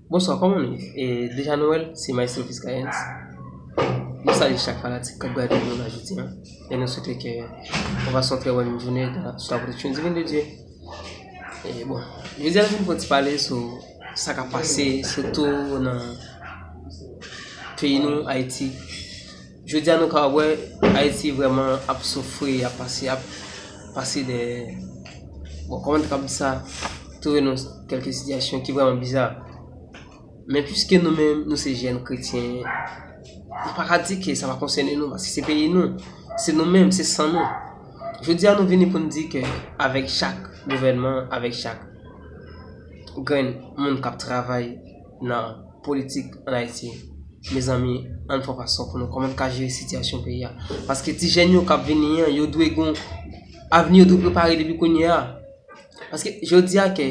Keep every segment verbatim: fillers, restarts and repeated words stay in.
Bonswa, kòman nou ye? E, deja nou wè l, se Maestro Fiskayens. Nou salye chak fanatik k ap gade nou la jodi a. E nou swete ke nou pase yon trè bòn jounen dan, sou la pwoteksyon divin de Dye. E bon, jodi a nou vin pou ti pale sou sa k ap pase, sitou nan peyi nou, Ayiti. Jodi a nou ka wè Ayiti vrèman ap soufri, ap pase, ap pase de, bon, kòman te kab di sa, twouve nou kèlke sitiyasyon ki vrèman biza. Men piske nou menm, nou se jèn kretyen, nou pa ka di ke sa pa konsène nou, paske se peyi nou, se nou menm, se san nou. Jodi a nou vini pou n di ke avèk chak gouvènman, avèk chak grenn moun k ap travay nan politik ann Ayiti, mezanmi, ann fè yon fason pou nou kòman n ka jere sitiyasyon peyi a. Paske ti jèn yo k ap vini an, yo dwe gon avni, yo dwe prepare depi kounye a. Paske jodi a ke,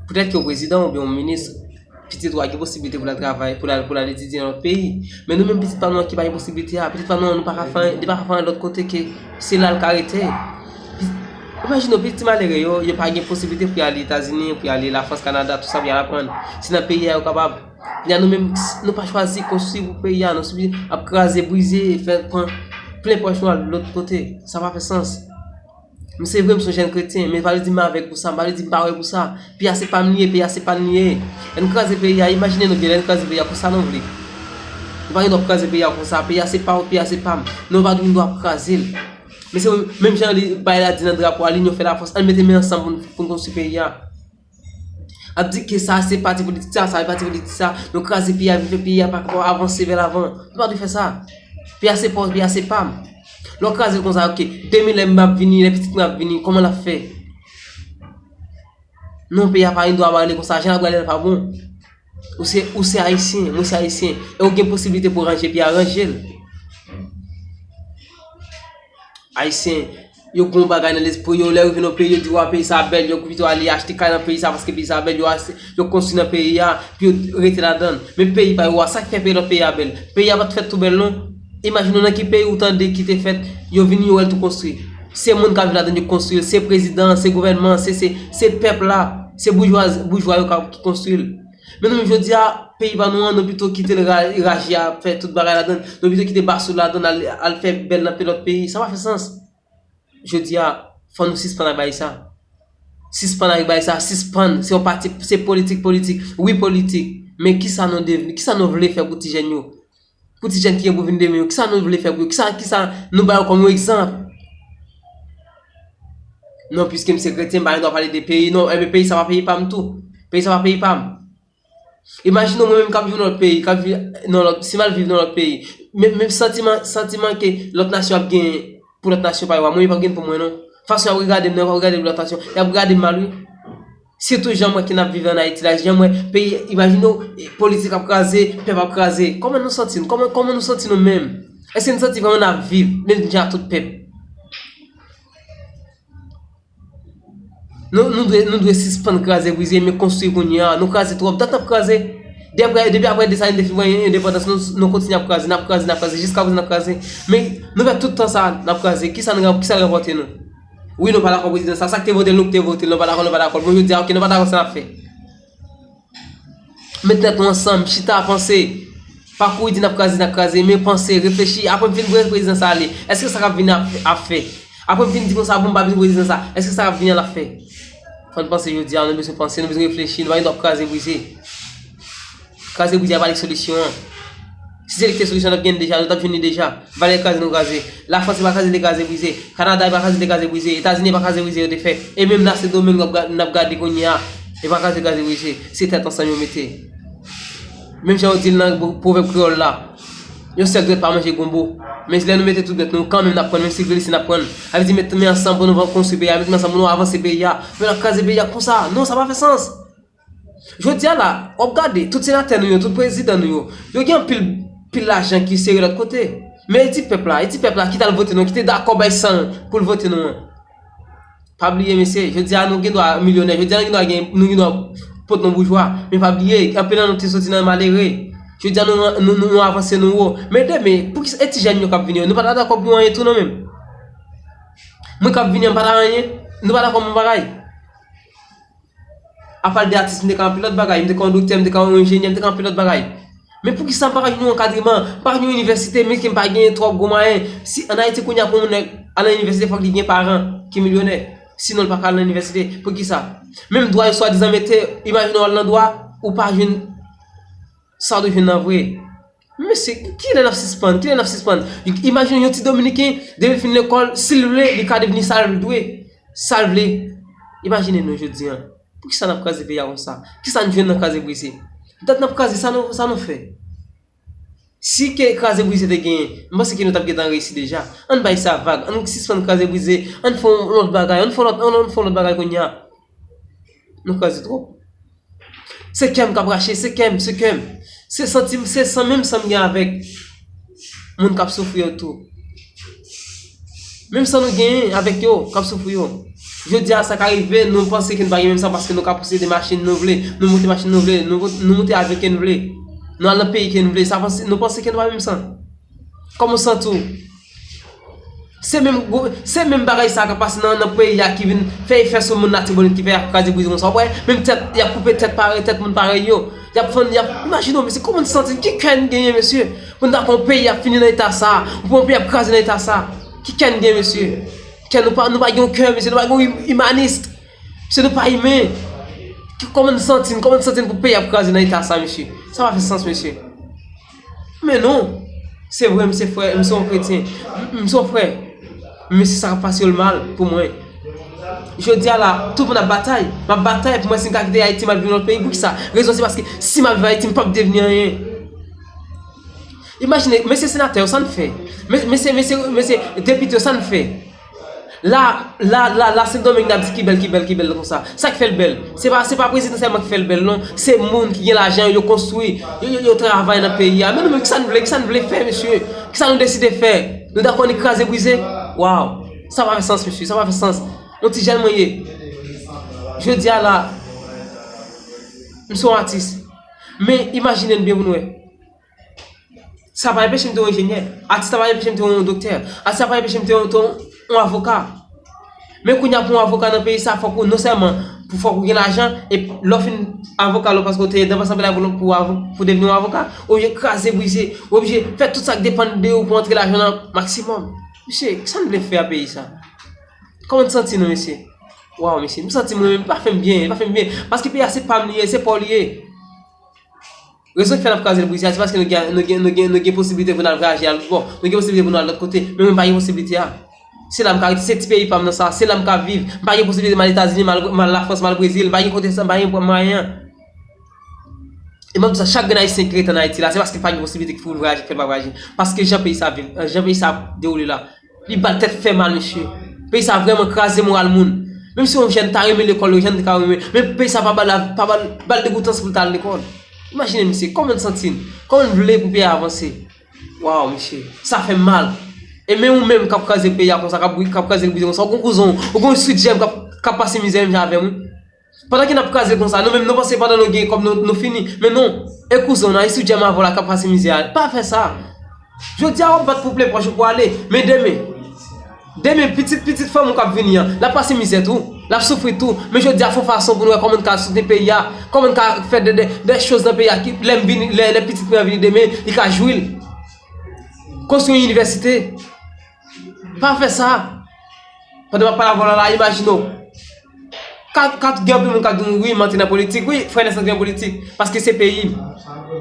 petèt ke yon prezidan oubyen yon minis, pitit ou a gen posiblite pou l al travay, pou l al, pou l al etidye nan lòt peyi. Men nou menm pitit pa nou an ki pa gen posiblite a, pitit pa nou an nou pa ka fè anyen, li pa ka fè anyen lòt kote ke se la l ka rete. Imajine w, pitit malere yo, yo pa gen posiblite pou y ale Etazini, pou y ale Lafrans, Kanada, tout sa pou y al aprann. Se nan peyi a yo kapab. Kounye a nou menm, nou pa chwazi konstwi pou peyi a, nou sibi ap kraze, brize, fè pran plen pòch nou al lòt kote. Sa pa fè sans. M se vre m se yon jèn kretyen, men pa vle di m avèg pou sa, m pa vle di m pa wè pou sa. Peyi a se pa m li ye, peyi a se pa n li ye. Ann kraze peyi a, imajine nou byen, lè n kraze peyi a, konsa nou vle. Nou pa gen dwa ap kraze peyi a konsa, peyi a se pa w, peyi a se pa m. Nou pa gen dwa ap kraze l. Men se menm jan li bay la di nan drapo a, linyon fè lafòs, ann mete men ansanm pou n, pou n konstwi peyi a. Ap di ke sa se pati politik sa, sa se pati politik sa, nou kraze peyi a, vin fè peyi a pa kapab avanse vè lavan. Nou pa dwe fè sa. Peyi a se pa w, peyi a se pa m. Lè w kraze l konsa, oke, de mil lè m ap vini, lè pitit mwen ap vini, kòman l ap fè? Non, peyi a pa gen dwa rale konsa, jan l ap rale l pa bon. Ou se, ou se Ayisyen, mwen se Ayisyen, e ou gen posiblite pou ranje peyi a, ranje l. Ayisyen, yo gen yon bagay nan lespri yo, lè yo vin nan peyi, yo di, wa, peyi sa bèl, yo pito ale achte kay nan peyi sa, paske peyi sa bèl, yo achte, yo konstwi nan peyi a, pou yo rete ladan l. Men peyi pa yo a, sa k fè peyi lòt peyi a bèl? Peyi a pa t fèt tou bèl, non. Imajine w nan ki peyi ou tande ki te fèt, yo vini, yo wè l tou konstwi. Se moun k ap viv ladan l, yo konstwi l, se prezidan, se gouvènman, se, se, se pèp la, se boujwa, boujwa yo k ap, ki konstwi l. Men nou menm jodi a, peyi pa nou an, nou pito kite l ra-, raje a fè tout bagay ladan l. Nou pito kite basoul ladan l, al, al fè bèl nan peyi lòt peyi. Sa pa fè sans. Jodi a, fò nou sispann ak bagay sa. Sispann ak bagay sa, sispann. Se yon pati, se politik, politik. Wi, politik. Men kisa nou devni, kisa nou vle fè pou ti jèn yo? Pou ti jèn ki gen pou vin demen yo, kisa nou vle fè pou yo? Kisa, kisa nou ba yo kòm yon egzanp? Non, piske m se kretyen, m pa gen dwa pale de peyi, non, enben peyi sa pa peyi pa m tou. Peyi sa pa peyi pa m. Imajine w mwen menm k ap viv nan lòt peyi, k ap viv nan lòt, si m al viv nan lòt peyi, menm, menm santiman, santiman ke lòt nasyon ap genyen pou lòt nasyon pa yo a, mwen yo p ap gen pou mwen non. Fason y ap regade m nan, yo p ap regade m lòt fason, y ap gade m mal wi. Sitou jan m wè ke n ap viv ann Ayiti la, jan m wè peyi, imajine w, politik ap kraze, pèp ap kraze. Kòman nou santi n? Kòman, kòman nou santi nou menm? Èske n santi vrèman n ap viv menm jan ak tout pèp? Nou, nou dwe, nou dwe sispann kraze brize, men konstwi kounye a. Nou kraze twòp, dat n ap kraze. Depi apre, depi apre de sa, nou te fin pran endepandans, nou, nou kontinye ap kraze, n ap kraze, n ap kraze, jiska prezan n ap kraze. Men nou fè tout tan sa, n ap kraze. Kisa n, kisa l rapòte nou? Wi, nou pa dakò prezidan sa, sa k te vote l, nou k te vote l, nou pa dakò, nou pa dakò. Bon, yo di, a, oke, nou pa dakò sa n ap fè. Met tèt nou ansanm, chita, panse. Pa kouri di n ap kraze, n ap kraze, men panse, reflechi. Apre m fin voye prezidan sa ale, èske sa k ap vini ap, ap fè? Apre m fin di konsa, bon, m pa vin voye prezidan sa, èske sa k ap vini an l ap fè? Fò n panse jodi a, nou bezwen panse, nou bezwen reflechi, nou pa gen dwa ap kraze brize. Kraze brize a pa li solisyon an. Si se li ki te solisyon an, n t ap genyen deja, nou t ap jwenn li deja. Valè kraze nou kraze. Lafrans e pa kraze li kraze brize. Kanada e pa kraze li kraze brize. Etazini e pa kraze brize yo te fè. E menm la Sendomeng n ap ga-, n ap gade kounye a. E pa kraze kraze brize. Se tèt ansanm yo mete. Menm jan yo di l nan pwovèb kreyòl la. Yon sèl dwèt pa manje gonbo. Men lè nou mete tout dwèt nou, kanmenm n ap pran, menm si glise n ap pran. Sa vle di met men ansanm pou nou konstwi peyi a, met men ansanm pou nou avanse peyi a. Men n ap kraze peyi a konsa. Non, sa pa fè sans. Jodi a la, w ap gade, tout senatè nou yo, tout prezidan nou yo, yo gen anpil, pil lajan ki sere lòt kote. Men e ti pèp la, e ti pèp la ki t al vote nou, ki te dakò bay san l pou l vote nou an. Pa bliye, mesye, jodi a nou gen dwa milyonè, jodi a nou gen dwa gen, nou gen dwa pot nou boujwa. Men pa bliye, anpil nan nou te soti nan malere. Jodi a nou, nou, nou, nou avanse, nou wo. Men demen, pou ki, e ti jèn yo k ap vini yo, nou pa ta dakò pou anyen tou non menm. Mwen k ap vini an, m pa ta anyen, nou pa dakò pou bagay. Apa de atis, m te ka anpil lòt bagay, m te ka yon doktè, m te ka yon enjenyè, m te ka anpil lòt bagay. Men poukisa m pa ka jwenn yon ankadreman, m pa ka jwenn yon inivèsite, men ke m pa genyen twòp gwo mwayen? Si ann Ayiti kounye a pou moun al nan inivèsite, fòk li gen paran ki milyonè. Sinon, l pa ka al nan inivèsite. Poukisa? Menm dwa yo swadizan mete, imajine w al nan dwa, ou pa jwenn sa w dwe jwenn nan vre. Mesye, kilè n ap sispann? Kilè n ap sispann? Imajine yon ti Dominiken, depi l fin lekòl, si l vle, li ka devni sa l dwe, sa l vle. Imajine nou jodi a. Poukisa n ap kraze peyi a konsa? Kisa n jwenn nan kraze brize? Dat n ap kraze, sa nou, sa nou fè? Si ke kraze brize te genyen, m panse ke nou t ap gentan reyisi deja. Ann bay sa vag, ann sispann kraze brize, ann fè yon lòt bagay, ann fè yon lòt, ann, ann fè yon lòt bagay kounye a. Nou kraze twòp. Se kè m k ap rache, se kè m, se kè m. Se santi m, se san, menm san m gen avèk moun k ap soufri yo tou. Menm san nou genyen avèk yo k ap soufri yo. Jodi a, sa ka rive, nou panse ke nou pa gen menm san paske nou ka posede machin nou vle, nou moute machin nou vle, nou, nou moute avyon ke nou vle, nou al nan peyi ke nou vle. Sa panse, nou panse ke nou pa menm san. Kòman w santi w? Se menm, gwo- se menm bagay sa a k ap pase nan, nan peyi a ki vin fè efè sou moun Latibonit ki fè y ap kraze brize konsa. W wè, menm tèt, y ap koupe tèt parèy, tèt moun parèy yo. Y ap fann, y ap, imajine w, mesye, kòman n santi n? Ki kè n genyen, mesye? Pou n ta pran yon peyi ap fini nan eta sa a, pou yon peyi ap kraze nan eta sa a. Ki kè n gen, mesye? Kè nou pa, nou pa gen yon kè, mesye, nou pa gen yon im- imanis. Mesye, nou pa imen. Ki, kòman n santi n, kòman n santi n pou peyi ap kraze nan eta sa, mesye? Sa pa fè sans, mesye. Men non, se vre, m se frè, m se yon kretyen, m, m se yon frè. Men se sa k ap pase yo l mal pou mwen. Jodi a la, tout moun ap batay. M ap batay pou mwen si m ka kite Ayiti, m al viv nan lòt peyi. Poukisa? Rezon se paske si m al viv Ayiti, m p ap devni anyen. Imajine, mesye senatè yo, sa n fè? Mes- Mesye, mesye, mesye depite yo, sa n fè? La, la, la, la, Sendomeng, n ap di ki bèl, ki bèl, ki bèl konsa. Sa k fè l bèl? Se pa, se pa prezidan sèlman ki fè l bèl, non. Se moun ki gen lajan, yo konstwi, yo, yo, yo travay nan peyi a. Men nou menm, kisa n vle, kisa n vle fè, mesye? Kisa nou deside fè? Nou dakò ni kraze brize? Waw! Sa pa fè sans, mesye, sa pa fè sans. Yon ti jèn mwen ye. Jodi a la, m se yon atis. Men imajine n byen pou n wè. Sa pa enpeche m te yon enjenyè. Atis la pa enpeche m te yon doktè. Atis la pa enpeche m te yon, te yon, yon avoka. Men kounye a pou yon avoka nan peyi sa, fòk ou non sèlman pou fòk ou gen lajan, e lè w fin avoka, lè w paske w te edan ansanm la pou, pou, avo- pou devni yon avoka, ou oblije kraze brize, ou oblije fè tout sa k depann de ou pou antre lajan nan maksimòm. Mesye, sa n vle fè a peyi sa? Kòman n santi nou, mesye? Waw, mesye, m santi mwen menm, li pa fè m byen, li pa fè m byen. Paske peyi a se pa m li ye, se pa w li ye. Rezon ki fè n ap kraze l brize a, se paske nou gen, nou gen, nou gen, nou gen posiblite pou n al vwayaje al lòt bò. Nou gen posiblite pou n al lòt kote. Men mwen, m pa gen posiblite a. Se la m ka rete, se ti peyi pa m nan sa, se la m ka viv. M pa gen posiblite m al Etazini, m al, m al Lafrans, m al Brezil, m pa gen kote sa, m pa gen mwayen an. E m ap di sa, chak grenn Ayisyen ki rete ann Ayiti la, se paske l pa gen posiblite pou l vwayaje, k fè l pa vwayaje. Paske jan peyi sa viv, jan peyi sa ap dewoule la, li ba l tèt fè mal, mesye. Peyi sa vrèman kraze moral moun. Menm si yon jèn ta renmen lekòl, yon jèn te ka renmen, men peyi sa pa ba l, pa ba l, ba l degoutans pou l ta al lekòl. Imajine, mesye, kòman n santi n? Kòman n vle pou peyi a avanse? Waw, mesye, sa fè m mal. E men ou menm k ap kraze peyi a konsa, k ap, k ap kraze l brize konsa, ou gon kouzen w, ou gon estriktè k ap, k ap pase mizè menm jan avè m, wi. Pandan ke n ap kraze l konsa, nou menm nou panse pandan nou gen kòb nou, nou fini. Men non, e kouzen w nan, estriktè m avè w la k ap pase mizè a. Pa fè sa. Jodi a w ap bat pou plen pòch ou pou ale. Men demen, demen pitit, pitit fanmi w k ap vini an, l ap pase mizè tou. L ap soufri tou. Men jodi a fè yon fason pou nou wè kòman n ka soutni peyi a. Kòman n ka fè de, de, de choz nan peyi a ki lè m vini, lè, lè pitit mwen an vini demen, li ka jwi l. Konstwi yon inivèsite. Pa fè sa. Pandan m ap pale avè w la, la, imajine w. Ka, ka gen anpil moun k ap di m, wi, m antre nan politik. Wi, frè Nès antre nan politik. Paske se peyi m.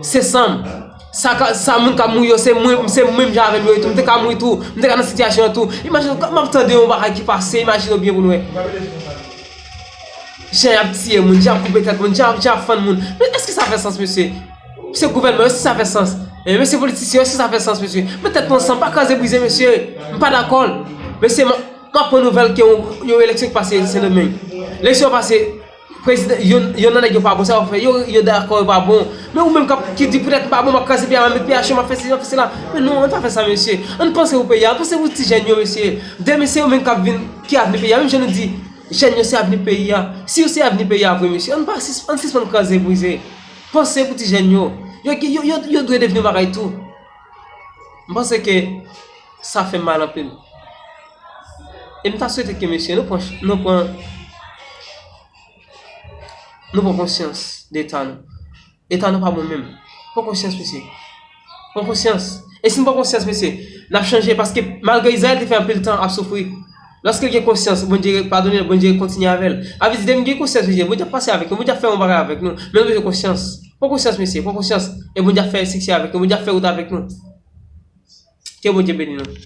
Se san m. Sa ka, sa moun k ap mouri yo, se mwen, se mwen menm jan avè m yo ye tou. M te ka mouri tou. M te ka nan sitiyasyon an tou. Imajine w, m ap tande yon bagay ki pase, imajine w byen pou n wè. Jan y ap tiye moun, jan y ap koupe tèt moun, jan, jan y ap fann moun. Men èske sa fè sans, mesye? Mesye gouvènman, èske sa fè sans? E mesye politisyen, èske sa fè sans, mesye? Met tèt nou ansanm, pa kraze brize, mesye. M pa dakò. Mesye, m, m ap pran nouvèl ke yon, yon eleksyon ki pase Sendomeng. Eleksyon pase, prezidan, yon, yon nan nèg yo pa bon, sa yo fè, yo, yo dakò, yo pa bon. Men ou menm k ap, ki di poutèt m pa bon, m ap kraze peyi a, m ap met peyi a cho, m ap fè sesi, m ap fè sela. Men non, ann pa fè sa, mesye. Ann panse pou peyi a, ann panse pou ti jèn yo, mesye. Demen se yo menm k ap vin, ki avni peyi a. Menm jan nou di, jèn yo se avni peyi a. Si yo se avni peyi a vre, mesye, ann pa sis, ann sispann kraze brize. Panse pou ti jèn yo. Yo, yo, yo, yo dwe devni yon bagay tou. M panse ke sa fè m mal anpil. E m ta swete ke, mesye, nou pran, nou pran, Nou pran konsyans de eta nou. Eta nou pa bon menm. Pran konsyans, mesye. Pran konsyans. E si n pran konsyans, mesye, n ap chanje, paske malgre Izrayèl te fè anpil tan ap soufri, lòske l gen konsyans, Bondye padone l, Bondye kontinye avè l. Sa vle di, depi n gen konsyans, mesye, Bondye ap pase avèk nou, Bondye ap fè yon bagay avèk nou. Men nou bezwen konsyans. Pran konsyans, mesye, pran konsyans. E Bondye ap fè siksè avèk nou, Bondye ap fè wout avèk nou. Ke Bondye beni nou.